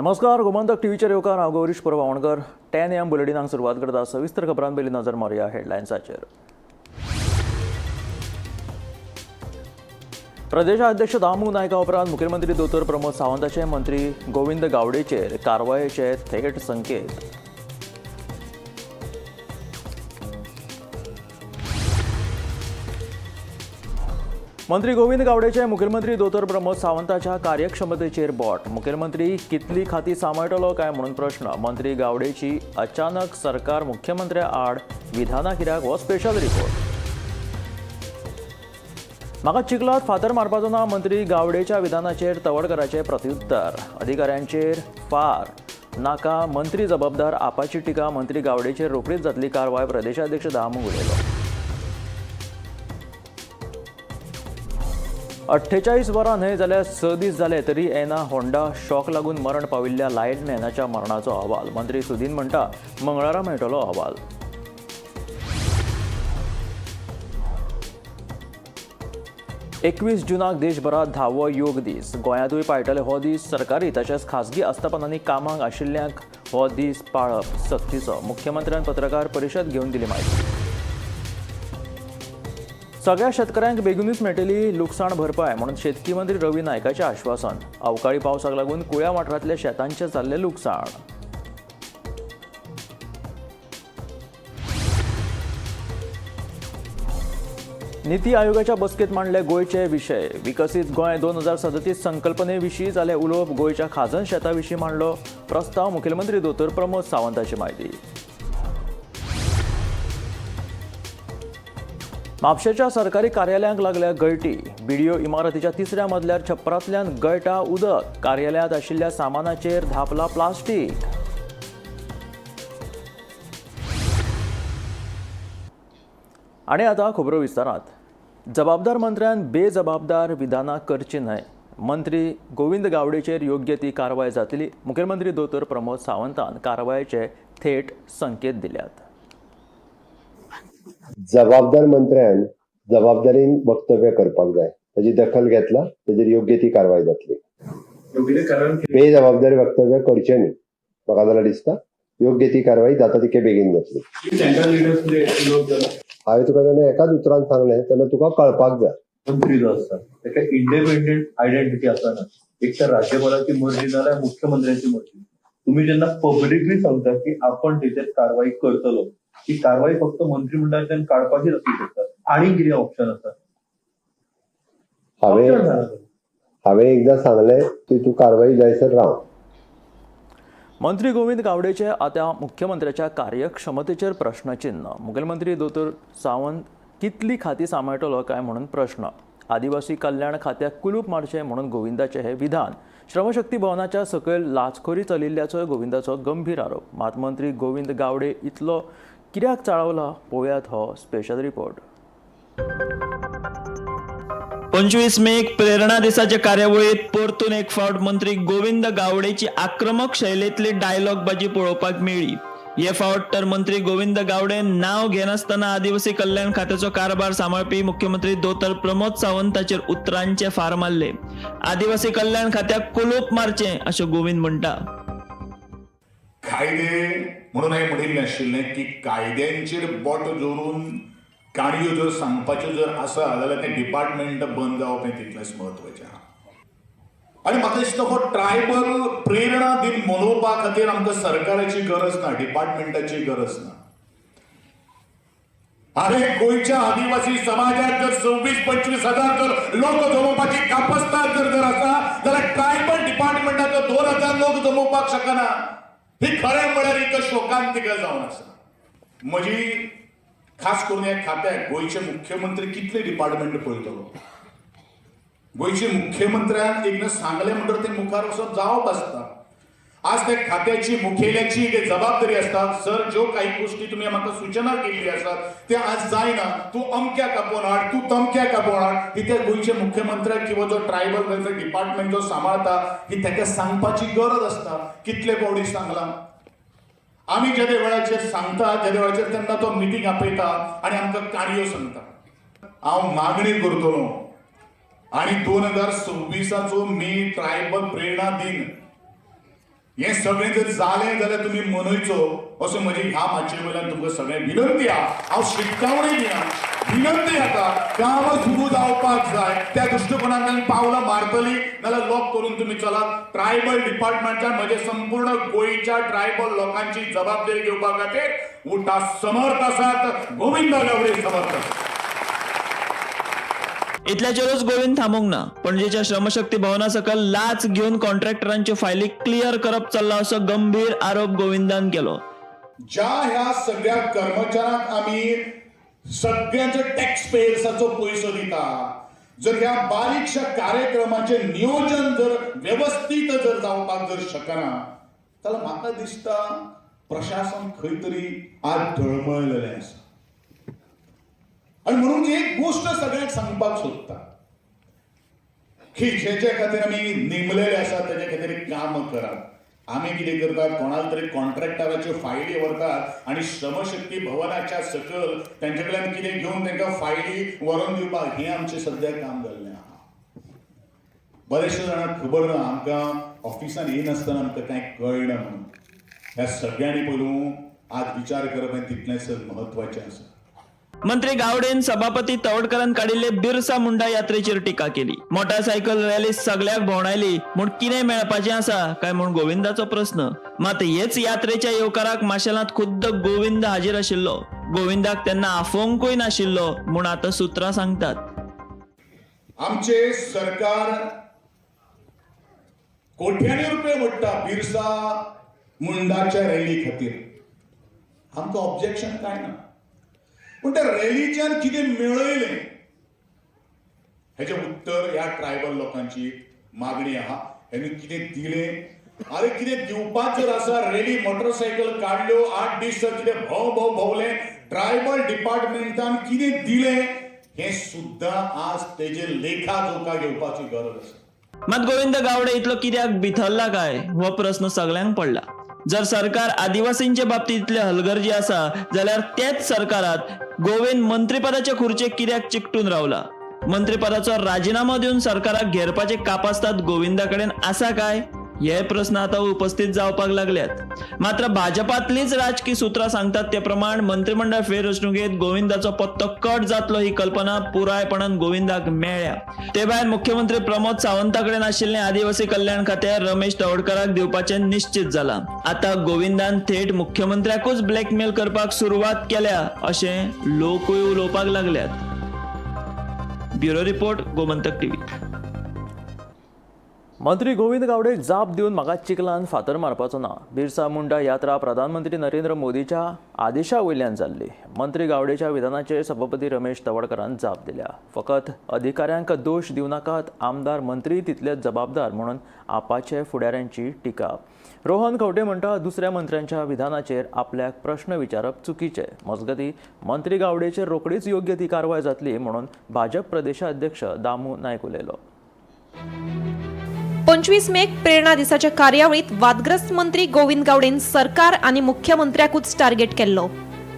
नमस्कार, गोमंतक टीव्हीचेर येवकार. हांव गौरीश परब आमोणकर. 10 AM बुलेटिनाक सुरवात करता. सविस्तर खबरां पयलीं नजर मारुया हेडलायन्साचेर. प्रदेशाध्यक्ष दामू नायका उपरांत मुखेलमंत्री दोतोर प्रमोद सावंताचे मंत्री गोविंद गावडेचेर कारवायेचे थेट संकेत. मंत्री गोविंद गावडेचे मुखेलमंत्री दोतोर प्रमोद सावंताच्या कार्यक्षमतेचेर बोट. मुखेलमंत्री कितली खाती सांबाळटलो काय म्हणून प्रश्न. मंत्री गावडेची अचानक सरकार मुख्यमंत्र्या आड विधानां कित्याक, हो स्पेशल रिपोर्ट. म्हाका चिखलात फातर मारपाचो ना, मंत्री गावडेच्या विधानाचेर तवडकराचे प्रत्युत्तर. अधिकाऱ्यांचेर फार नाका, मंत्री जबाबदार, आपाची टिका. मंत्री गावडेचेर रोखडीच जातली कारवाय, प्रदेशाध्यक्ष दामू उलयलो. 48 वरां न्हय जाल्यार 6 दीस जाले तरी येना होंडा शॉक लागून मरण पाविल्ल्या लायनमॅनाच्या मरणाचो अहवाल. मंत्री सुदीन म्हणटा मंगळारा मेळटलो अहवाल. 21 जूनाक देशभरात 10वो योग दीस. गोंयांतूय पाळटले हो दीस. सरकारी तशेंच खासगी आस्थापनांनी कामाक आशिल्ल्यांक हो दीस पाळप सक्तीचो. मुख्यमंत्र्यान पत्रकार परिशद घेवन दिली म्हायती. सगळ्या शेतकऱ्यांक बेगीनूच मेळटली लुकसाण भरपाय म्हणून शेतकी मंत्री रवी नायकाचें आश्वासन. अवकाळी पावसाक लागून कुळ्या वाठारांतल्या शेतांचें जाल्लें लुकसाण. निती आयोगाच्या बसकेत मांडले गोंयचे विशय. विकसीत गोंय 2037 संकल्पने विशीं जालें उलोवप. गोंयच्या खाजन शेता विशीं मांडलो प्रस्ताव. मुखेलमंत्री दोतोर प्रमोद सावंताची म्हायती. म्हापशेच्या सरकारी कार्यालयांक लागल्या गळटी. बीडीओ इमारतीच्या तिसऱ्या मजल्यार छप्परांतल्यान गळटा उदक. कार्यालयांत आशिल्ल्या सामानाचेर धांपला प्लास्टीक. आनी आतां खबरो विस्तारांत. जबाबदार मंत्र्यान बेजबाबदार विधानां करची न्हय. मंत्री गोविंद गावडेचेर योग्य ती कारवाय जातली. मुखेलमंत्री दोतोर प्रमोद सावंतान कारवायेचे थेट संकेत दिल्यात. जबाबदार मंत्र्यान जबाबदारीन वक्तव्य करपाक जाय. ताजी दखल घेतला, ताजेर योग्य ती कारवाय जातली. बेजबाबदारी वक्तव्य करचें न्ही, म्हाका जाल्यार दिसता योग्य ती कारवाय जाता तितके बेगीन जातली. हांवें तुका तेन्ना एकाच उतरान सांगलें तेन्ना तुका कळपाक जाय. मंत्री जो आसता ताका इंडिपेंडंट आयडेंटिटी आसना. एक तर राज्यपालाची मर्जी नाल्यार मुख्यमंत्र्याची मर्जी. तुम्ही जेन्ना पब्लिकली सांगता की आपण तेचेर कारवाई करतलो, ही कारवाई फक्त मंत्रिमंडळाच्यान काडपाचीच आसूं शकता. आनी कितें ऑप्शन आसा? हांवें एकदां सांगलें की तूं कारवाई जायसर राव. मंत्री गोविंद गावडेचे आतां मुख्यमंत्र्याच्या कार्यक्षमतेचेर प्रश्नचिन्ह. मुखेलमंत्री दोतोर सावंत कितली खाती सांबाळटलो काय म्हणून प्रश्न. आदिवासी कल्याण खात्याक कुलूप मारचें म्हणून गोविंदाचें हें विधान. श्रमशक्ती भवनाच्या सकयल लाचखोरी चलिल्ल्याचोय गोविंदाचो गंभीर आरोप. मात मंत्री गोविंद गावडे इतलो कित्याक चाळवला, पळोवयात हो स्पेशल रिपोर्ट. 25 मेक प्रेरणा दिसाच्या कार्यावळीत परतून एक फावट मंत्री गोविंद गावडेची आक्रमक शैलीतली डायलॉग बाजी पळोवपाक मेळ्ळी. हे फावट तर मंत्री गोविंद गावडे नाव घेनासतना आदिवासी कल्याण खात्याचो कारभार सांबाळपी मुख्यमंत्री दोतोर प्रमोद सावंताचेर उतरांचे फार मारले. आदिवासी कल्याण खात्याक कुलूप मारचें अशें गोविंद म्हणटा. कायदे म्हणून हांवें म्हणिल्लें आशिल्लें की कायद्यांचेर बोट दवरून काणयो जर सांगपाच्यो जर आसा जाल्यार तें डिपार्टमेंट बंद जावप हें तितलेंच म्हत्वाचें आहा. आनी म्हाका दिसता हो ट्रायबल प्रेरणा दिन मनोवपा खातीर आमकां सरकाराची गरज ना, डिपार्टमेंटाची गरज ना. अरे गोंयच्या आदिवासी समाजात जर 26-25 हजार जर लोक जमोवपाची कापस्ताद जर जर आसा जाल्यार ट्रायबल डिपार्टमेंटाचो 2000 लोक जमोवपाक शकना. ही खरें म्हळ्यार एक शोकांतिका जावन आसा. म्हजी खास करून ह्या खात्याक गोंयचे मुख्यमंत्री कितले डिपार्टमेंट पळयतलो? गोंयचे मुख्यमंत्र्यान एकदां सांगलें म्हणटकर तें मुखार वचप जावप आसता. आज त्या खात्याची मुखेल्याची एक जबाबदारी आसता. सर, ज्यो काही गोष्टी तुमी म्हाका सुचना केल्ली आसात ते आज जायना, तूं अमक्याक आपोवन हाड, तूं तमक्याक आपोवन हाड. ही त्या गोंयच्या मुख्यमंत्र्याक किंवा जो ट्रायबल वेलफेअर डिपार्टमेंट जो सांबाळता ही ताका सांगपाची गरज आसता. कितले फावटी सांगलां आमी, जेदे वेळाचेर सांगता जेदे वेळाचेर तेन्ना तो मिटींग आपयता आनी आमकां काणयो सांगता. हांव मागणी करतलो आनी 2026 मे ट्रायबल प्रेरणा दिन हें सगळें जर जालें जाल्यार तुमी मनयचो असो म्हजी ह्या माचये वयल्यान तुमकां सगळ्यांक विनंती आहा. हांव शिटकावणी दिना, विनंती आसा. काम सुरू जावपाक जाय, त्या दृश्टिकोणांतल्यान पावलां मारतली नाल्यार लॉक करून तुमी चलात. ट्रायबल डिपार्टमेंटान म्हजे संपूर्ण गोंयच्या ट्रायबल लोकांची जबाबदारी घेवपा खातीर उठा समर्थ आसात. गोविंद गावडे समर्थ आसात. इतल्याचेरूच गोविंद थांबूंक ना. पणजेच्या श्रमशक्ती भवना सकल लाच घेवन कॉन्ट्रॅक्टरांच्यो फायली क्लियर करप चल्ला असो गंभीर आरोप गोविंदान केलो. ज्या ह्या सगळ्या कर्मचाऱ्यांक आमी सगळ्यांच्या टॅक्स पेयर्साचो पयसो दिता, जर ह्या बारीकशा कार्यक्रमाचें नियोजन जर वेवस्थीत जर जावपाक जर शकना जाल्यार म्हाका दिसता प्रशासन खंय तरी आज डळमळलेलें आसा. आनी म्हणून एक गोश्ट सगळ्यांक सांगपाक सोदता की जेच्या खातीर आमी नेमलेले आसा तेच्या खातीर काम करात. आमी कितें करतात, कोणाक तरी कॉन्ट्रॅक्टराच्यो फायली व्हरतात आनी श्रमशक्ती भवनाच्या सकयल तेंचे कडल्यान कितें घेवन तांकां फायली व्हरोन दिवपाक, हें आमचें सद्या काम जाल्लें आहा. बरेचशे जाणांक खबर ना, आमकां ऑफिसान येयनासतना आमकां कांय कळना म्हणून. ह्या सगळ्यांनी पयलू आज विचार करप हें तितलेंच म्हत्वाचें आसा. मंत्री गावडेन सभापती तवडकरान काडिल्ले बिरसा मुंडा यात्रेचेर टिका केली. मोटारसायकल रॅली सगल्याक भोंवडायली म्हूण कितें मेळपाचें आसा काय म्हूण गोविंदाचो प्रस्न. मात हेच यात्रेच्या येवकाराक माशेलांत खुद्द गोविंद हाजीर आशिल्लो. गोविंदाक तेन्ना आफोवंकूय नाशिल्लो म्हूण आतां सुत्रां सांगतात. आमचे सरकार कोट्यांनी रुपये मोडटा बिरसा मुंडाच्या रॅली खातीर, आमकां ऑब्जेक्शन कांय ना. पूण त्या रॅलीच्यान कितें मेळयलें हेजें उत्तर ह्या ट्रायबल लोकांची मागणी आहा. हेणी कितें दिलें? अरे कितें दिवपाक जर आसा, रॅली मोटरसायकल काडल्यो, 8 दीस जर कितें भोंव भोंव भोंवलें, ट्रायबल डिपार्टमेंटान कितें दिलें हें सुद्दां आज तेजेर लेखा जोखा घेवपाची गरज आसा. मात गोविंद गावडे इतलो कित्याक बिथरला काय हो प्रस्न सगल्यांक पडला. जर सरकार आदिवासींचे बाबतीत इतले हलगर्जी आसा जाल्यार तेच सरकारात गोविंद मंत्रीपदाचे खुर्चेक कित्याक चिकटून रावला? मंत्रीपदाचो राजिनामो दिवन सरकाराक घेरपाचे कापास्ताद गोविंदा कडेन आसा काय हे प्रस्न आतां उपस्थित जावपाक लागल्यात. मात्र भाजपातलीच राजकी सुत्रां सांगतात ते प्रमाण मंत्रिमंडळ फेररचणुकेत गोविंदाचो पत्तो कट जातलो ही कल्पना पुरायपणान गोविंदाक मेळ्ळ्या. ते भायर मुख्यमंत्री प्रमोद सावंता कडेन आशिल्लें आदिवासी कल्याण खातें रमेश तवडकराक दिवपाचें निश्चित जालां. आतां गोविंदान थेट मुख्यमंत्र्याकूच ब्लॅकमेल करपाक सुरवात केल्या अशें लोकूय उलोवपाक लागल्यात. Bureau report, Gomantak TV. मंत्री गोविंद गावडे जाप दिवन म्हाका चिखलान फातर मारपाचो ना. बिरसा मुंडा यात्रा प्रधानमंत्री नरेंद्र मोदीच्या आदेशा वयल्यान जाल्ली. मंत्री गावडेच्या विधानाचेर सभापती रमेश तवडकरान जाप दिल्या. फकत अधिकाऱ्यांक दोश दिवं नाकात, आमदार मंत्री तितलेच जबाबदार म्हणून आपाचे फुडाऱ्यांची टिका. रोहन खंवटे म्हणटा दुसऱ्या मंत्र्यांच्या विधानाचेर आपल्याक प्रश्न विचारप चुकीचें. मजगतीं मंत्री गावडेचेर रोखडीच योग्य ती कारवाय जातली म्हणून भाजप प्रदेशाध्यक्ष दामू नायक उलयलो. 25 मेक प्रेरणा दिसाच्या कार्यावळीत वादग्रस्त मंत्री गोविंद गावडेन सरकार आनी मुख्यमंत्र्याकूच टार्गेट केल्लो.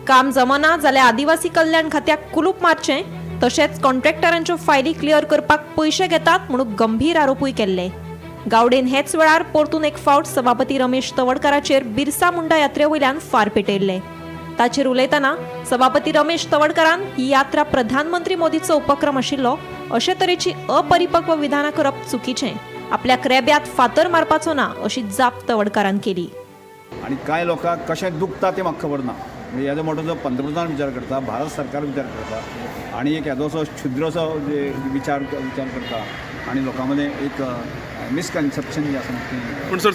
काम जमना जाल्यार आदिवासी कल्याण खात्याक कुलूप मारचें, तशेंच कॉन्ट्रॅक्टरांच्यो फायली क्लियर करपाक पयशे घेतात म्हणून गंभीर आरोपूय केल्ले. गावडेन हेच वेळार परतून एक फावट सभापती रमेश तवडकाराचेर बिरसा मुंडा यात्रे वयल्यान फार पेटयल्ले. ताचेर उलयतना सभापती रमेश तवडकारान ही यात्रा प्रधानमंत्री मोदीचो उपक्रम आशिल्लो अशे तरेची अपरिपक्व विधानां करप चुकीचें, आपल्याक रेब्यात फातर मारपाचो ना अशी जाप तवडकारान केली. आनी कांय लोकांक कशें दुखता तें म्हाका खबर ना. म्हणजे येदो मोठो जो पंतप्रधान विचार करता, भारत सरकार विचार करता आनी एक येदोसो क्षुद्रसो विचार करता आनी लोकां मदें एक मिसकन्सेप्शन जें आसा तें. पूण सर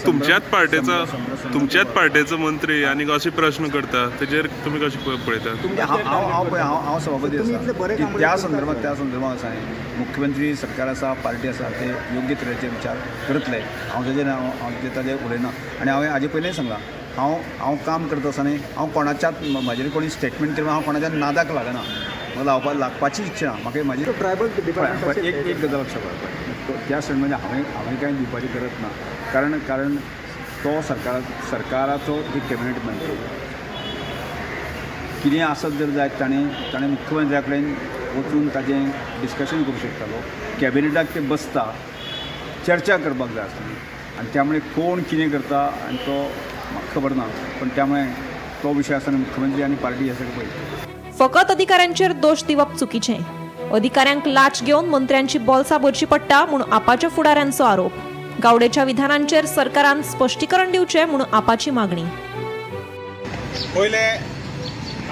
तुमच्याच पार्टेचो मंत्री आनी अशे प्रश्न करता तेजेर तुमी कशें पळयतात? हांव पळय हांव सभापती आसा की त्या संदर्भात आसा मुख्यमंत्री सरकार आसा, पार्टी आसा, ते योग्य तरेचे विचार करतले. हांव ताजेर हांव ताजेर उलयना आनी हांवें हाजे पयलींय सांगलां, हांव काम करता आसतना हांव कोणाच्याच म्हाजेर कोणी स्टेटमेंट केलें हांव कोणाच्या नादाक लागना, म्हाका लागपाची इच्छा ना. म्हाका म्हाजी ट्रायबल एक गजाल लक्षात दवरपाक, त्या स्टेटमेंट हांवें कांय दिवपाची गरज ना, कारण तो सरकाराचो एक कॅबिनेट मंत्री. कितें आसत जर जायत ताणें मुख्यमंत्र्या कडेन वचून ताजें डिस्कशन करूं शकतालो. कॅबिनेटाक ते बसता, चर्चा करपाक जाय आसली. आनी त्यामुळे कोण कितें करता आनी तो म्हाका खबर ना, पण त्यामुळे तो विशय आसतना मुख्यमंत्री आनी पार्टी हे सगळें पळयता. फकत अधिकाऱ्यांचेर दोश दिवप चुकीचें. अधिकाऱ्यांक लाच घेवन मंत्र्यांची बोल्सां भरची पडटा म्हूण आपाच्या फुडाऱ्यांचो आरोप. गावडेच्या विधानांचेर सरकारान स्पश्टीकरण दिवचें म्हूण आपाची मागणी. पयले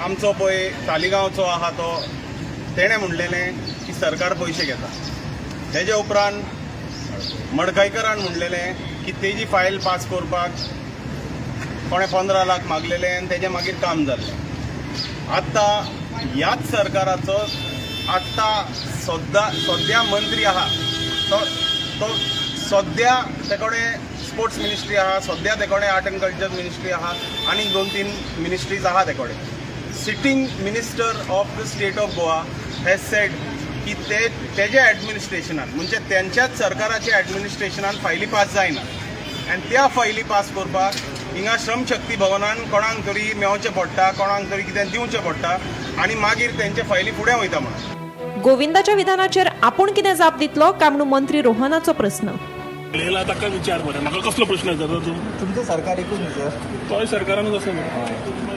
आमचो पळय तालिगांवचो आहा तो तेणें म्हणलेलें की सरकार पयशे घेता. तेजे उपरांत मडगांयकरान म्हणलेलें की तेजी फायल पास करपाक कोणें 15 लाख मागलेले आनी तेजें मागीर काम जाल्लें. आतां ह्याच सरकाराचो आतां सद्या मंत्री आहा तो तो सद्या ते कडेन स्पोर्ट्स मिनिस्ट्री आहा, सद्या ते कडेन आर्ट एंड कल्चर मिनिस्ट्री आहा, आनी 2-3 मिनिस्ट्रीज आहा ते कडेन. Sitting minister of the state of Goa has said की ते तेज्या एडमिनिस्ट्रेशनान म्हणजे तेंच्याच सरकाराच्या एडमिनिस्ट्रेशनान फायली पास जायना आनी त्या फायली पास करपाक हिंगा श्रमशक्ती भवनान कोणाक तरी मेवचें पडटा, कोणाक तरी कितें दिवचें पडटा आनी मागीर तेंचे फायली फुडें वयता म्हणून. गोविंदाच्या विधानाचेर आपूण कितें जाप दितलो काय म्हणून मंत्री रोहनाचो प्रस्न. उलयला ताका विचार मरे, म्हाका कसलो प्रश्न विचारता तूं? तुमचें सरकार एकूच न्ही सर? तोय सरकारानूच आसा मरे.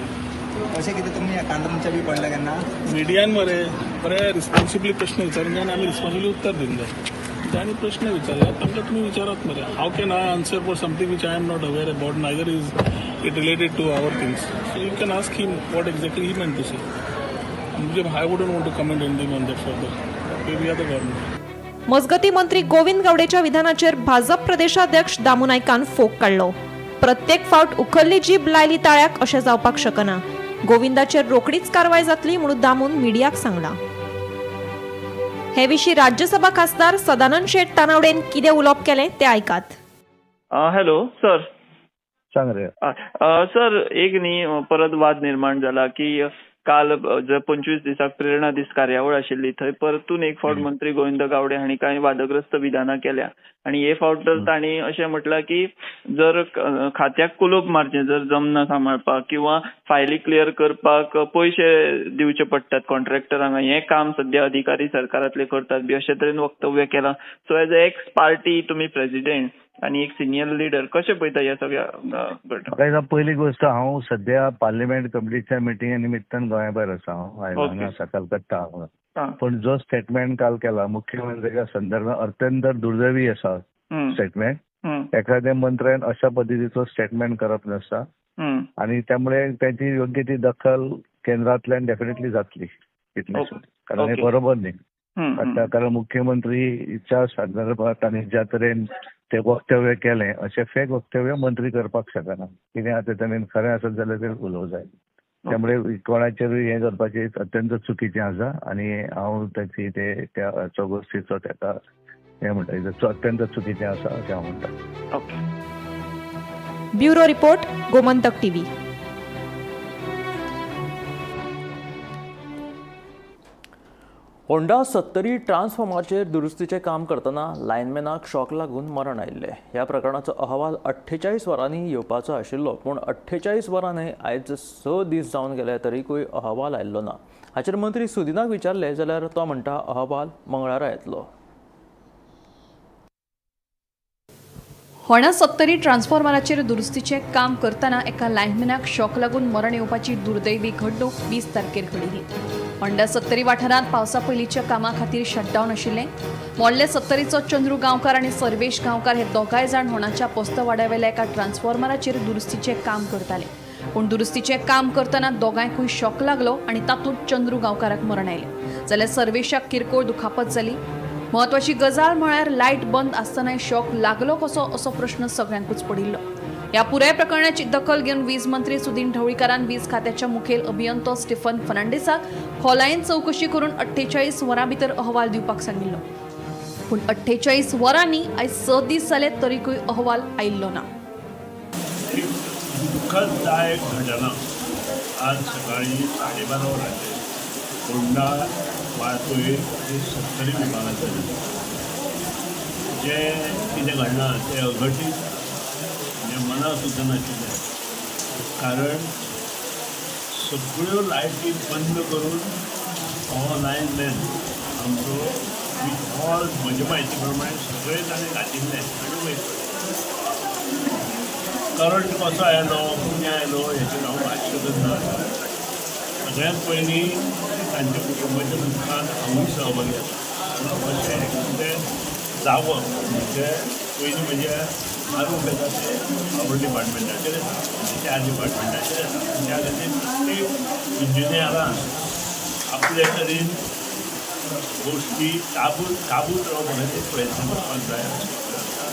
अशें कितें तुमी कांदूनच्या बी पडला केन्ना? मिडियान मरे बरे रिस्पॉन्सिबली प्रश्न विचारून जाय आनी आमी रिस्पॉन्सिबली उत्तर दिवंक जाय. तांणी प्रश्न विचारला तांकां तुमी विचारात मरे. How can I answer for something which I am not aware about, neither is it related to our things. So you can ask him what exactly he meant to say. म्हणजे I wouldn't want to comment anything on that further. We are the government. मजगती मंत्री गोविंद गावडेच्या विधानाचेर भाजप प्रदेशाध्यक्ष दामू नायकान फोग काडलो. प्रत्येक फावट उखल्ली जीब लायली ताळ्याक अशें जावपाक शकना. गोविंदाचेर रोखडीच कारवाय जातली म्हणून दामून मिडियाक सांगलां. हे विशीं राज्यसभा खासदार सदानंद शेट तानावडेन कितें उलोवप केलें तें आयकात. Hello sir. सांग रे. सर, एक न्ही परत वाद निर्माण जाला की काल जे 25 दिसाक प्रेरणा दीस कार्यावळ आशिल्ली थंय परतून एक फावट मंत्री गोविंद गावडे हांणी कांय वादग्रस्त विधानां केल्या आनी हे फावट तर तांणी अशें म्हटलां की जर खात्याक कुलूप मारचें जर जमना सांबाळपाक किंवा फायली क्लियर करपाक पयशे दिवचे पडटात कॉन्ट्रॅक्टरांक, हें काम सद्या अधिकारी सरकारांतले करतात बी अशे तरेन वक्तव्य केलां. So as a ex party तुमी प्रेजिडेंट आनी एक सिनियर लिडर कशें पळयता ह्या सगळ्या म्हाका पयली गोश्ट, हांव सद्या पार्लिमेंट कमिटीच्या मिटिंगे निमित्तान गोंया भायर आसा. हांव हांगा आसा कलकत्ता हांगा. पूण जो स्टेटमेंट काल केला मुख्यमंत्र्याच्या संदर्भात अत्यंत दुर्दैवी आसा स्टेटमेंट. एखाद्या मंत्र्यान अशा पद्दतीचो स्टेटमेंट करप नासता आनी त्यामुळे ताची योग्य ती दखल केंद्रांतल्यान डेफिनेटली जातली इतलें, कारण हें बरोबर न्ही. कारण मुख्यमंत्रीच्या संदर्भात आनी ज्या तरेन ते वक्तव्य केलें अशें फेक वक्तव्य मंत्री करपाक शकना. कितें आतां ताणें खरें आसत जाल्यार ते उलोवंक जाय. त्यामुळे कोणाचेरूय हें करपाचें अत्यंत चुकीचें आसा आनी हांव ताची ते त्या गोश्टीचो ताका हें म्हणटा, अत्यंत चुकीचें आसा अशें हांव म्हणटा. Bureau report, Gomantak TV. Honda Sattari ट्रान्सफॉर्मराचेर दुरुस्तीचें काम करतना लायनमॅनाक शॉक लागून मरण आयिल्लें. ह्या प्रकरणाचो अहवाल 48 वरांनी येवपाचो आशिल्लो, पूण 48 वरां न्हय आयज 6 दीस जावन गेले तरीकूय अहवाल आयिल्लो ना. हाचेर मंत्री सुदिनाक विचारलें जाल्यार तो म्हणटा अहवाल मंगळारा येतलो. होंडा सत्तरी ट्रान्सफॉर्मराचेर दुरुस्तीचें काम करतना एका लायनमॅनाक शॉक लागून मरण येवपाची दुर्दैवी घडणूक 20 तारखेर घडिल्ली. होंडा सत्तरी वाठारांत पावसा पयलींच्या कामा खातीर शटडावन आशिल्लें. मोडले सत्तरीचो चंद्रू गांवकार आनी सर्वेश गांवकार हे दोगांय जाण होणाच्या पोस्तवाड्यावेल्या एका ट्रान्सफॉर्मराचेर दुरुस्तीचें काम करताले. पूण दुरुस्तीचें काम करतना दोगांयकूय शॉक लागलो आनी तातूंत चंद्रू गांवकाराक मरण आयलें, जाल्यार सर्वेशाक किरकोळ दुखापत जाली. म्हत्वाची गजाल म्हळ्यार लायट बंद आसतनाय शॉक लागलो कसो असो प्रश्न सगळ्यांकूच पडिल्लो. ह्या पुराय प्रकरणाची दखल घेवन वीज मंत्री सुदीन ढवळीकारान वीज खात्याच्या मुखेल अभियंतो स्टीफन फर्नांडीसाक खोलायेन चवकशी करून 48 वरां भितर अहवाल दिवपाक सांगिल्लो. पूण 48 वरांनी आयज 6 दीस जाले तरीकूय अहवाल आयिल्लो ना. दुःखदायक घटना आज सकाळी 12:30 वरांचेर होंडा वाळपय सत्तरी विभागांत जाली. जें कितें घडलां तें अघटीत, म्हणजे मनाक सुद्दां नाशिल्लें. कारण सगळ्यो लायटी बंद करून हो लायनमॅन आमचो विथ ऑल म्हजे म्हायती प्रमाणे सगळे ताणें घातिल्ले आनी वयर पडले. करंट कसो आयलो, कितें आयलो हेचेर हांव भाश्य करना. सगळ्यांत पयलीं तांच्या कुटुंबाच्या दुख्खान हांवूय सहभागी आसा. पूण अशें एक्सिडेंट जावप म्हणजे पयलीं म्हणजे आरोप येता ते पावर डिपार्टमेंटाचेर येता, त्या डिपार्टमेंटाचेर येता. त्या खातीर प्रत्येक इंजिनियरान आपले तरेन गोश्टी काबूत रावपा खातीर प्रयत्न करपाक जाय अशें म्हाका दिसता.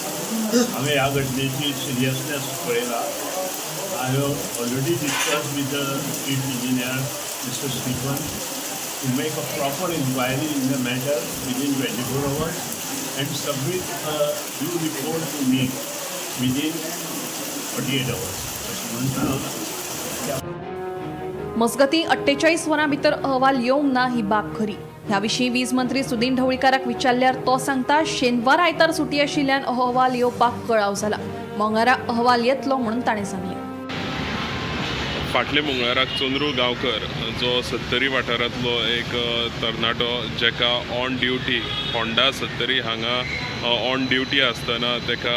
हांवें ह्या घटनेची सिरियसनेस पळयला. I have already discussed with the chief engineer, Mr. Stephen, to make a proper inquiry in the matter within 24 hours and submit a due report to me within 48 hours. अशें म्हणून सांगलां. मजगतीं, 48 वरां भितर अहवाल येवंक ना ही बाब खरी. ह्या विशीं वीज मंत्री सुदीन ढवळीकाराक विचारल्यार तो सांगता, शेनवार आयतार सुटी आशिल्ल्यान अहवाल येवपाक कळाव जाला. मंगळारा अहवाल येतलो म्हणून ताणें सांगलें. फाटले मंगळाराक चंद्रू गांवकर, जो सत्तरी वाठारांतलो एक तरणाटो, जेका ऑन ड्युटी होंडा सत्तरी हांगा ऑन ड्युटी आसतना तेका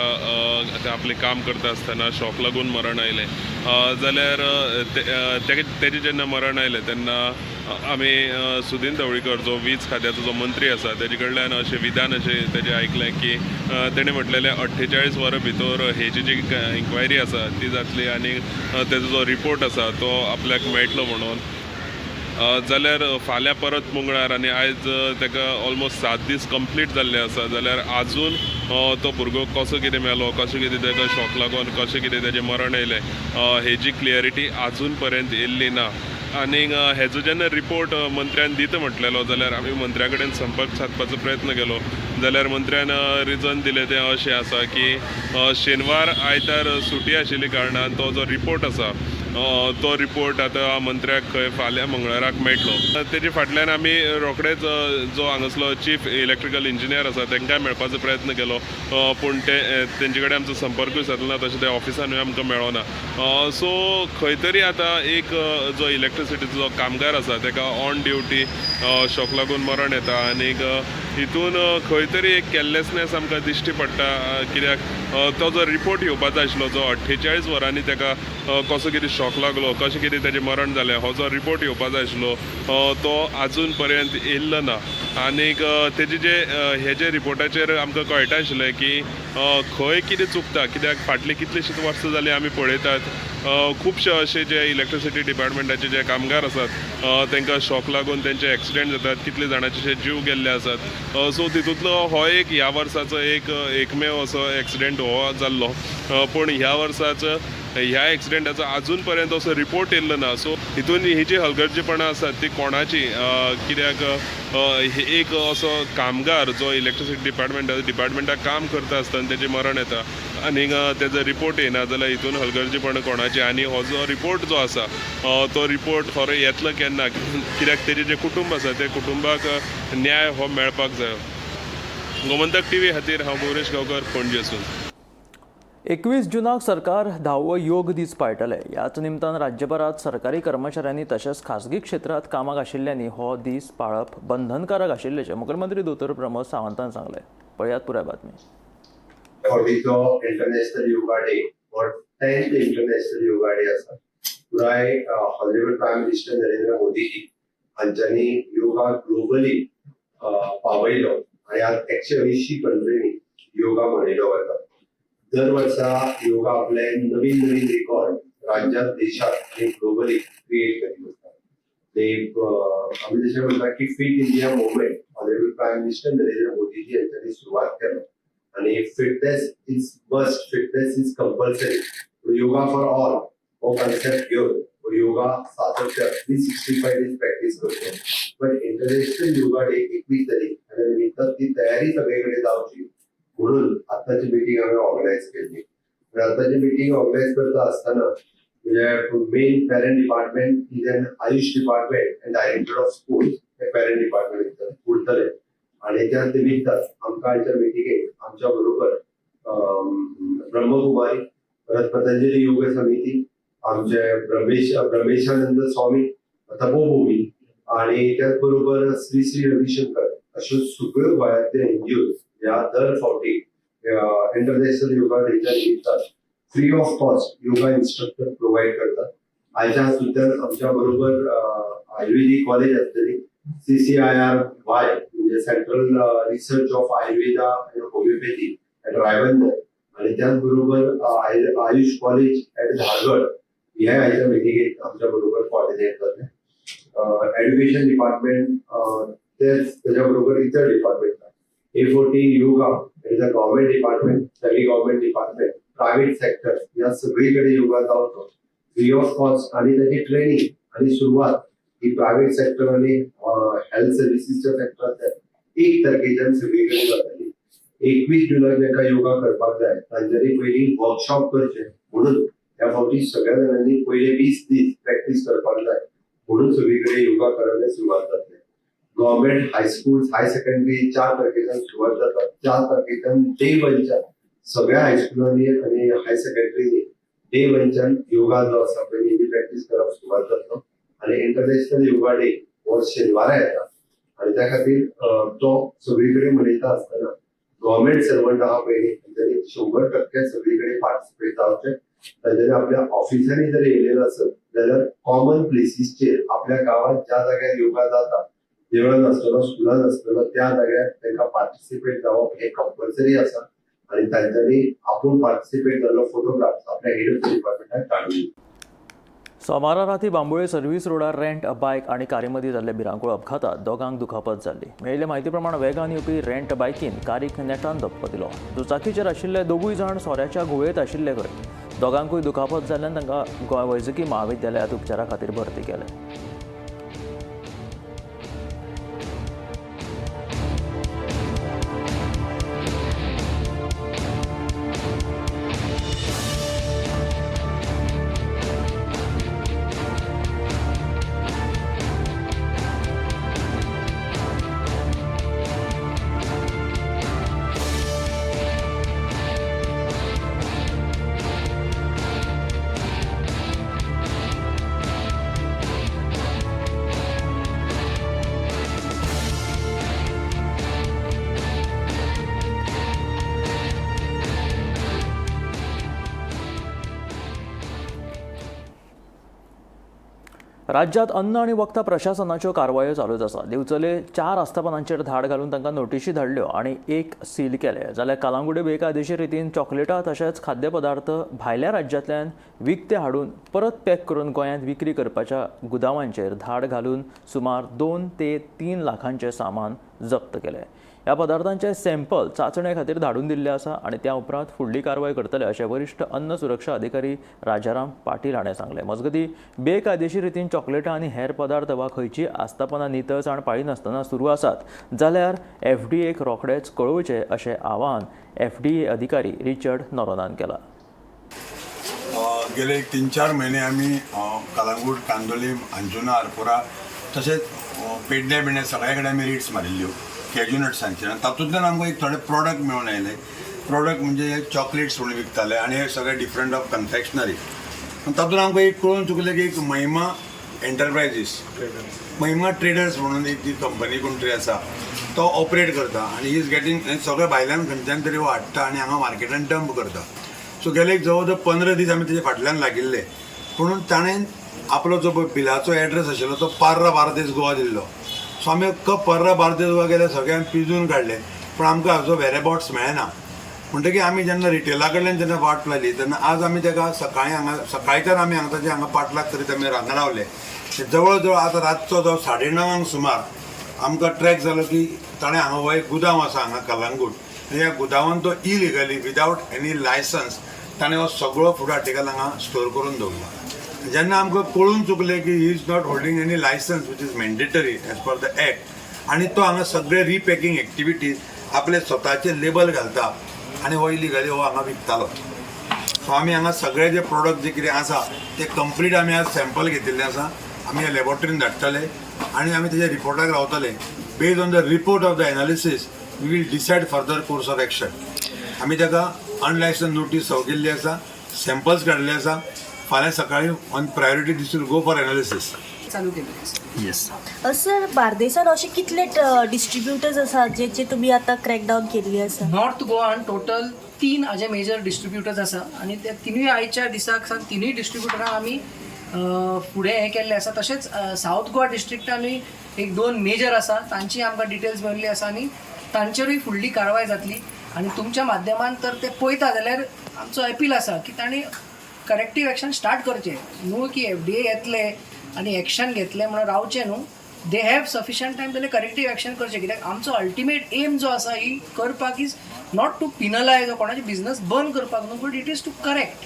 ते आपलें काम करता आसतना शॉक लागून मरण आयलें. जाल्यार तेजें जेन्ना मरण आयलें तेन्ना आमी सुदीन ढवळीकर, जो वीज खात्याचो जो मंत्री आसा, तेजे कडल्यान अशें विधान अशें तेजें आयकलें की तेणें म्हटलेलें 48 वरां भितर हेजी जी इन्क्वायरी आसा ती जातली आनी तेजो जो रिपोर्ट आसा तो आपल्याक मेळटलो म्हणून. जाल्यार फाल्यां परत मंगळार आनी आयज ताका ऑलमोस्ट 7 दीस कंप्लीट जाल्ले आसा. जाल्यार आजून तो भुरगो कसो कितें मेलो, कशें कितें ताका शॉक लागून कशें कितें तेजें मरण येयलें, हेजी क्लियरिटी आजून पर्यंत येयल्ली ना. आनीक हेजो जेन्ना रिपोर्ट मंत्र्यान दिता म्हटलेलो, जाल्यार आमी मंत्र्या कडेन संपर्क सादपाचो प्रयत्न केलो, जाल्यार मंत्र्यान रिजन दिलें तें अशें आसा की शेनवार आयतार सुटी आशिल्ली कारणान तो जो रिपोर्ट आसा तो रिपोर्ट आतां मंत्र्याक खंय फाल्यां मंगळाराक मेळटलो. तेजे फाटल्यान आमी रोखडेच जो हांगासलो चीफ इलेक्ट्रिकल इंजिनियर आसा तांकांय मेळपाचो प्रयत्न केलो, पूण ते तेंचे कडेन आमचो संपर्कूय सादलो ना, तशें ते ऑफिसानूय आमकां मेळोना. सो खंय तरी आतां एक जो इलेक्ट्रिसिटीचो जो कामगार आसा ताका ऑन ड्युटी शॉक लागून मरण येता आनीक हितून खंय तरी एक कॅरलेसनेस आमकां दिश्टी पडटा. कित्याक तो जो रिपोर्ट येवपाचो आशिल्लो, जो 48 वरांनी ताका कसो कितें शॉक लागलो, कशें कितें तेजें मरण जालें, हो जो रिपोर्ट येवपाचो आशिल्लो तो आजून पर्यंत येयल्लो ना. आनीक तेजे जे हेजे रिपोर्टाचेर आमकां कळटा आशिल्लें की खंय कितें चुकता. कित्याक फाटलीं कितलींशींच वर्सां जालीं आमी पळयतात, खुबशे अशे जे इलेक्ट्रिसिटी डिपार्टमेंटाचे जे कामगार आसात तांकां शॉक लागून तेंचे एक्सिडेंट जातात, कितले जाणांचे जीव गेल्ले आसात. सो तितूंतलो हो एक ह्या वर्साचो एक एकमेव असो एक्सिडेंट हो जाल्लो, पूण ह्या वर्साचो ह्या एक्सिडेंटाचो आजून पर्यंत असो रिपोर्ट येयल्लो ना. सो हितून ही जी हलगर्जीपणां आसात ती कोणाची? कित्याक एक असो कामगार जो इलेक्ट्रिसिटी डिपार्टमेंटाक काम करता आसतना तेजें मरण येता आनीक तेजो रिपोर्ट येयना, जाल्यार हितून हलगर्जीपणां कोणाची? आनी हो जो रिपोर्ट जो आसा तो रिपोर्ट खरो येतलो केन्ना? कित्याक तेजें जें कुटुंब आसा त्या कुटुंबाक न्याय हो मेळपाक जायो. गोमंतक टीव्ही खातीर हांव गौरेश गांवकर, पणजेसून. 21 जुनाक सरकार 10वो योग दीस पाळटले. ह्याच निमतान राज्यभरात सरकारी कर्मचाऱ्यांनी तशेंच खासगी क्षेत्रांत कामाक आशिल्ल्यांनी हो दीस पाळप बंधनकारक आशिल्ल्याचें मुखेलमंत्री दोतोर प्रमोद सावंतान सांगलें. पळयात पुराय बातमी. फावटीचो इंटरनॅशनल योगा डे हो 10th international yoga day आसा. पुराय ऑनरेबल प्रायम मिनिस्टर नरेंद्र मोदीजी हांच्यांनी योगा ग्लोबली पावयलो आनी आज 180 कंट्रींनी योगा मनयलो वता. दर वर्सा योगा आपले नवीन नवीन रिकॉर्ड राज्यात, देशात आनी ग्लोबली क्रिएट करीत वता. ते आमी जशें म्हणटा की fit India movement honourable prime minister Narendra Modiji हांच्यांनी सुरवात केलो आनी fitness is must, fitness is compulsory, yoga for all हो कॉन्सेप्ट घेवन हो योगा सातत्य 365 days practice करतो. पण इंटरनॅशनल योगा डे 21 तारीख आणि निमित्तान ती तयारी सगळीकडे जावची म्हणून आताची मिटींग हांवें ऑर्गनायज केल्ली. आनी आताची मिटींग ऑर्गनायज करता आसतना म्हणजे main parent department is an AYUSH department and director of sports hey parent department उरतले. आणि त्या निमित्तान आमकां आयच्या मिटिंगेक आमच्या बरोबर ब्रह्मकुमारी, परत पतंजली योग समिती, आमचे ब्रह्मेशानंद स्वामी तपोभूमी आणि त्याच बरोबर श्री श्री रविशंकर अश्यो सगळ्यो गोंयांतले एनजीओ ह्या दर फावटी इंटरनॅशनल योगा डेच्या निमित्तान Free of cost yoga instructor provide करतात. आयच्या सुद्दां आमच्या बरोबर आयुर्वेदिक कॉलेज आसतली, CCIRY म्हणजे Central Research of Ayurveda and Homeopathy at Ribandar आणि त्याचबरोबर आयुष कॉलेज ॲट धारगड ह्या आयच्या मिटिंगेक आमच्या बरोबर कॉर्डिनेट जातले. एड्युकेशन डिपार्टमेंट, तेच त्याच्या बरोबर इतर department. A40 yoga is a government department, semi government department, private sector या सगळीकडे योगा जावचो फ्री ऑफ कॉस्ट आणि त्याची ट्रेनिंग आणि सुरवात ही प्रायव्हेट सेक्टर आणि हेल्थ सर्विसीसच्या सेक्टरांतल्यान 1 तारखेच्यान सगळीकडे जातली. 21 जुलय जांकां योगा करपाक जाय तांच्यांनी पयलीं वर्कशॉप करचे म्हणून ह्या फावटी सगळ्या जाणांनी पयले 20 दीस प्रॅक्टीस करपाक जाय म्हणून सगळीकडे योगा करायला सुरवात जातली. Government high school, high secondary 4 तारखेच्यान सुरवात जाता. 4 तारखेच्यान डे वनच्यान सगळ्या हायस्कुलांनी आनी हाय सेकंडरीनी डे वनच्यान योगा जो आसा पयलीं प्रॅक्टीस करप सुरवात जातलो. आनी इंटरनॅशनल योगा डे हो शेनवारा येता आनी त्या खातीर तो सगळी कडेन मनयता आसतना गव्हर्मेंट सर्वंट आहा पयलीं तांच्यांनी 100% सगळी कडेन पार्टिसिपेट जावचें. तांच्यांनी आपल्या ऑफिसांनी जर येयलेलो आसत जाल्यार कॉमन प्लेसीसचेर आपल्या गांवांत ज्या जाग्यार योगा जाता, देवळान आसतलो, स्कुलान आसतलो, त्या जाग्यार तांकां पार्टिसिपेट जावप हें कंपल्सरी आसा आनी तांच्यांनी आपूण पार्टिसिपेट जाल्लो फोटोग्राफ आपल्या हेड ऑफ the डिपार्टमेंटाक काडून. सोमारा राती बांबोळे सर्व्हिस रोडार रेंट अ बायक आनी कारी मदीं जाल्ले भिरांकूळ अपघातात दोगांक दुखापत जाल्ली. मेळिल्ले म्हायती प्रमाण वेगान येवपी रेंट बायकीन कारीक नेटान धपको दिलो. दुचाकीचेर आशिल्ले दोगूय जाण सोऱ्याच्या घुंवळेंत आशिल्ले खंय. दोगांकूय दुखापत जाल्ल्यान तांकां गोंय वैजकी महाविद्यालयांत उपचारा खातीर भरती केले. राज्यात अन्न आनी वखदां प्रशासनाच्यो कारवायो चालूच आसा. दिवचले 4 आस्थापनांचेर धाड घालून तांकां नोटिशी धाडल्यो आनी 1 सील केले. जाल्यार कालांगुडे बेकायदेशीर रितीन चॉकलेटां तशेंच खाद्यपदार्थ भायल्या राज्यांतल्यान विकते हाडून परत पॅक करून गोंयांत विक्री करपाच्या गुदावांचेर धाड घालून सुमार 2 ते 3 लाखांचें सामान जप्त केलें. ह्या पदार्थांचे सॅम्पल चांचणे खातीर धाडून दिल्ले आसा आनी त्या उपरांत फुडली कारवाय करतले अशें वरिश्ठ अन्न सुरक्षा अधिकारी राजाराम पाटील हाणें सांगलें. मजगतीं बेकायदेशीर रितीन चॉकलेटां आनी हेर पदार्थ वा खंयचीय आस्थापनां नितळसाण पाळिनासतना सुरू आसात जाल्यार एफडीएक रोखडेच कळोवचें अशें आवाहन एफडीए अधिकारी रिचर्ड नोरोनान केलां. गेले 3-4 महिने आमी कलांगूट, कांदोलीम, अंजुना, आरपोरा तशेंच पेडण्या बिडण्या सगळ्या कडेन आमी रेट्स मारिल्ल्यो कॅज्यू नट्सांचेर. आनी तातूंतल्यान आमकां एक थोडे प्रोडक्ट मेळून आयले. प्रोडक्ट म्हणजे चॉकलेट्स म्हणून विकताले आनी हे सगळे डिफरंट ऑफ कन्फेक्शनरी. आनी तातूंत आमकां एक कळून चुकलें की एक महिमा एंटरप्रायजीस, महिमा ट्रेडर्स म्हणून एक ती कंपनी कोण तरी आसा तो ऑपरेट करता आनी he is getting सगळे भायल्यान खंयच्यान तरी हो हाडटा आनी हांगा मार्केटान डंप करता. सो गेले एक जवळ जवळ 15 दीस आमी तेजे फाटल्यान लागिल्ले. पूण ताणें आपलो जो बिलाचो एड्रेस आशिल्लो तो पार्रा बार्देस गोवा दिल्लो. सो आमी अख्खो पर्रा बार्देस गोवा गेले सगळ्यांक पिजून काडले पूण आमकां हाजो वेरेबॉट्स मेळना. म्हणटकीर आमी जेन्ना रिटेला कडल्यान जेन्ना वाट लायली तेन्ना आज आमी ताका सकाळीं हांगा सकाळच्यान आमी हांगा ताजे हांगा पाटलाग करीत आमी हांगा रावले. जवळ जवळ आतां रातचो जावं 9:30 सुमार आमकां ट्रॅक जालो की ताणें हांगा हो एक गुदांव आसा हांगा कलांगूट आनी ह्या गुदांवान तो इलिगली विदावट एनी लायसन्स ताणें हो सगळो फूड आर्टिकल हांगा स्टोर करून दवरला. जेन्ना आमकां कळून चुकलें की he is not holding any licence which is mandatory as per the act आनी तो हांगा सगळे रिपॅकिंग एक्टिविटीज आपले स्वताचे लेबल घालता आनी हो इलिगली हो हांगा विकतालो. सो आमी हांगा सगळे जे प्रोडक्ट जे कितें आसा ते कंप्लीट आमी आज सॅम्पल घेतिल्ले आसा. आमी ह्या लॅबोरेटरीन धाडटले आनी आमी तेज्या रिपोर्टाक रावतले. Based on the report of the analysis we will decide further course of action. आमी ताका अनलायसन्स नोटीस सर्व केल्ली आसा, सॅम्पल्स काडलेले आसा. फाल्यां सकाळीं on priority this will go for analysis. चालू केली. येस सर, बार्देसान अशे कितले डिस्ट्रिब्युटर्स आसात जेचे तुमी आतां क्रॅकडावन केल्ली आसा? नॉर्थ गोवान टोटल तीन हाजे मेजर डिस्ट्रिब्युटर्स आसा आनी ते तिनूय आयच्या दिसाक सावन तिनूय डिस्ट्रिब्युटरांक आमी फुडें हें केल्लें आसा. तशेंच सावथ गोवा डिस्ट्रिक्टानूय एक दोन मेजर आसा, तांची आमकां डिटेल्स मेळिल्ली आसा आनी तांचेरूय फुडली कारवाय जातली. आनी तुमच्या माध्यमान तर ते पळयता जाल्यार आमचो अपील आसा की तांणी करेक्टीव एक्शन स्टार्ट करचें, न्हू की एफडीए येतले आनी एक्शन घेतले म्हणून रावचें न्हू. They have sufficient time जाल्यार करेक्टीव एक्शन करचें, कित्याक आमचो अल्टिमेट एम जो आसा ही करपाक is not to पिनलायज कोणाचे बिजनस बंद करपाक न्हू, but it is to correct.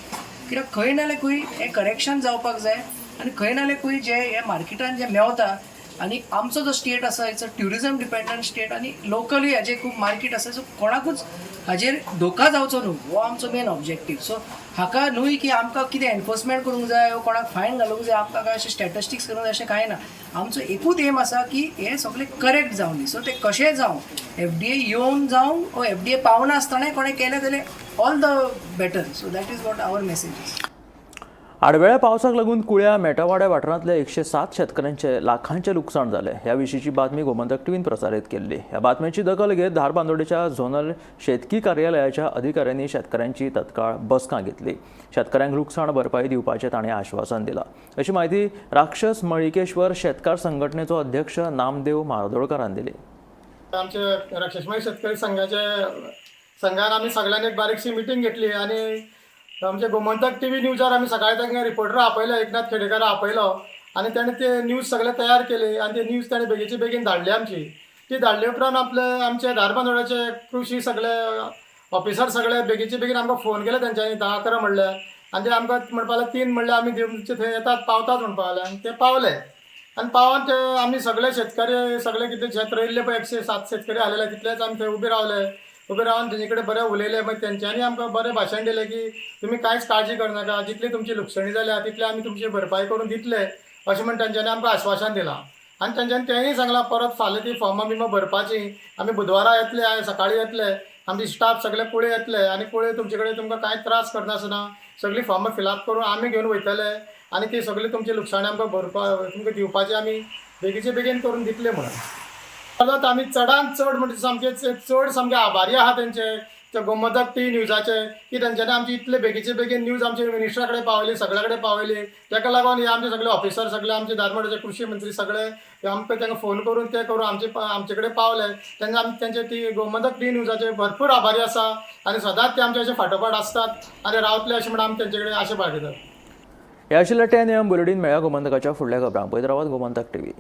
कित्याक खंय ना जाल्यार खंय हें करेक्शन जावपाक जाय आनी खंय ना जाल्यार खंय जें हें मार्केटान जें मेवता आनी आमचो जो स्टेट आसा it's a tourism dependent state आनी लोकली हाजें खूब मार्केट आसा, सो कोणाकूच हाजेर धोका जावचो न्हू, हो आमचो मेन ऑब्जेक्टीव. सो हाका न्हूय की आमकां कितें एनफोर्समेंट करूंक जाय वो कोणाक फायन घालूंक जाय, आमकां काय अशें स्टॅटिस्टिक्स करूंक जाय अशें कांय ना. आमचो एकूच एम आसा की हें सगळें करेक्ट जावं दी. सो तें कशेंय जावं, एफडीए येवन जावं वो एफडीए पावनासतनाय कोणें केलें जाल्यार all the better. So that is what our message is. आडवेळ्या पावसाक लागून कुळ्या मेटावाड्या वाठारांतल्या 107 शेतकऱ्यांचे लाखांचें लुकसाण जालें. ह्या विशींची बातमी गोमंतक टीव्हीन प्रसारीत केल्ली. ह्या बातमेची दखल घेत धारबांदोडेच्या झोनल शेतकी कार्यालयाच्या अधिकाऱ्यांनी शेतकऱ्यांची तत्काळ बसका घेतली. शेतकऱ्यांक लुकसाण भरपाई दिवपाचें तांणी आश्वासन दिलां, अशी म्हायती राक्षस मळिकेश्वर शेतकार संघटनेचो अध्यक्ष नामदेव म्हार्दोळकरान दिली. आमचे राक्षसमळी शेतकरी संघाचे संघान आमी सगळ्यांनी एक बारीकशी मिटींग घेतली आनी आमचे गोमंतक टीव्ही न्यूजार आमी सकाळी तांकां रिपोर्टर आपयलो, एकनाथ खेडेकर आपयलो आनी ताणें ते न्यूज सगळे तयार केले आनी ते न्यूज ताणें बेगीचे बेगीन धाडली आमची. ती धाडले उपरांत आपले आमचे धारबांदोड्याचे कृशी सगळे ऑफिसर सगळे बेगीचे बेगीन आमकां फोन केले तेंच्यांनी 10-11 म्हणल्यार, आनी ते आमकां म्हणपा लागले 3 म्हणल्यार आमी तुमचे थंय येतात पावतात म्हणपा लागले आनी ते पावले. आनी पावन ते आमी सगळे शेतकरी सगळे कितले शेत रोयिल्ले पळय 107 शेतकरी आलेले तितलेच आमी थंय उबे रावले. उबे रावन तेंचे कडेन बरें उलयले, मागीर तेंच्यांनी आमकां बरें भाशण दिलें की तुमी कांयच काळजी करनाका, जितली तुमची लुकसाणी जाल्या तितली आमी तुमची भरपाई करून दितले अशें म्हण तेंच्यांनी आमकां आश्वासन दिलां. आनी तेंच्यांनी तेंय सांगलां परत फाल्यां ती फॉर्मां बिमां भरपाची, आमी बुधवारा येतले, सकाळीं येतले, आमचे स्टाफ सगळे कुळे येतले आनी कुळे तुमचे कडेन तुमकां कांय त्रास करनासतना सगळीं फॉर्मां फिलअप करून आमी घेवन वयतले आनी ती सगळी तुमची लुकसाणी आमकां भरपा तुमकां दिवपाची आमी बेगीचे बेगीन करून दितले म्हणून. परत आमी चडान चड म्हणजे सामके चड सामके आभारी आहा तेंचे त्या गोमंतक टी न्यूजाचे की तेंच्यांनी आमची इतले बेगीचे बेगीन न्यूज आमचे मिनिस्टरा कडेन पावयली, सगळ्या कडेन पावयली. तेका लागून हे आमचे सगळे ऑफिसर सगळे आमचे धारबांदोडेचे कृशी मंत्री सगळे आमकां तांकां फोन करून ते करून आमचे कडेन पावले. तेन्ना आमी तेंचे ती गोमंतक टी न्यूजाचे भरपूर आभारी आसा आनी सदांच ते आमचे अशे फाटोफाट आसतात आनी रावतले अशें म्हण आमी तेंचे कडेन आशा बाळगितात. हे आशिल्ले 10 AM bulletin. मेळ्या गोमंतकाच्या फुडल्या खबरांक. पळयत रावात गोमंतक टीव्ही.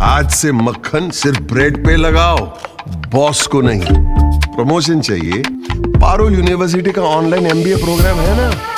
आज से मक्खन सिर्फ ब्रेड पे लगाओ, बॉस को नहीं। प्रमोशन चाहिए? पारुल यूनिवर्सिटी का ऑनलाइन एमबीए प्रोग्राम है ना।